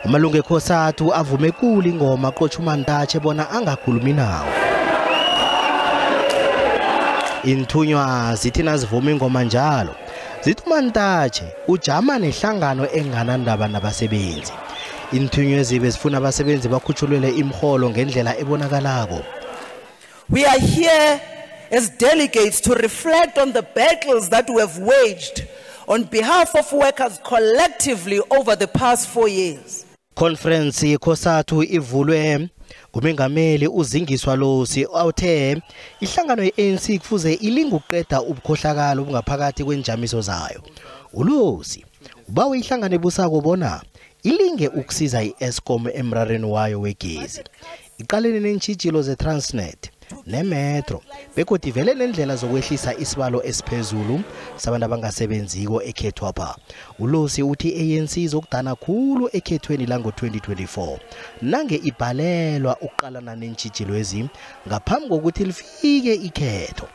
Amalungu eCOSATU avume kuli ingoma aqotjha uMantashe bona angakhulumi nawo. Inthunywa zithi nazivuma ingoma njalo, zithi uMantashe ujama nehlangano enganandaba nabasebenzi. Inthunywa ezibe zifuna abasebenzi bakhutjhulelwe imrholo ngendlela ebonakalako. We are here as delegates to reflect on the battles that we have waged on behalf of workers collectively over the past 4 years. Conference yeCOSATU ivulwe ngumengameli uZingiswa Losi othe ihlangano ye-ANC kufuze ilinge ukuqeda ubukhohlakalo obungaphakathi kwenjamiso zayo. ULosi ubawe ihlangano ebusako bona ilinge ukusiza i-Eskom emrarweni wayo wegezi, iqalene neentjhijilo ze-Transnet nemetro begodu ivele nendlela zokwehlisa isibalo esiphezulu sabantu abangasebenziko ekhethwapha. ULosi uthi i-ANC izokudana khulu ekhethweni lango-2024 nange ibhalelwa ukuqalana neentjhijilo ezi ngaphambi kokuthi lifike ikhetho.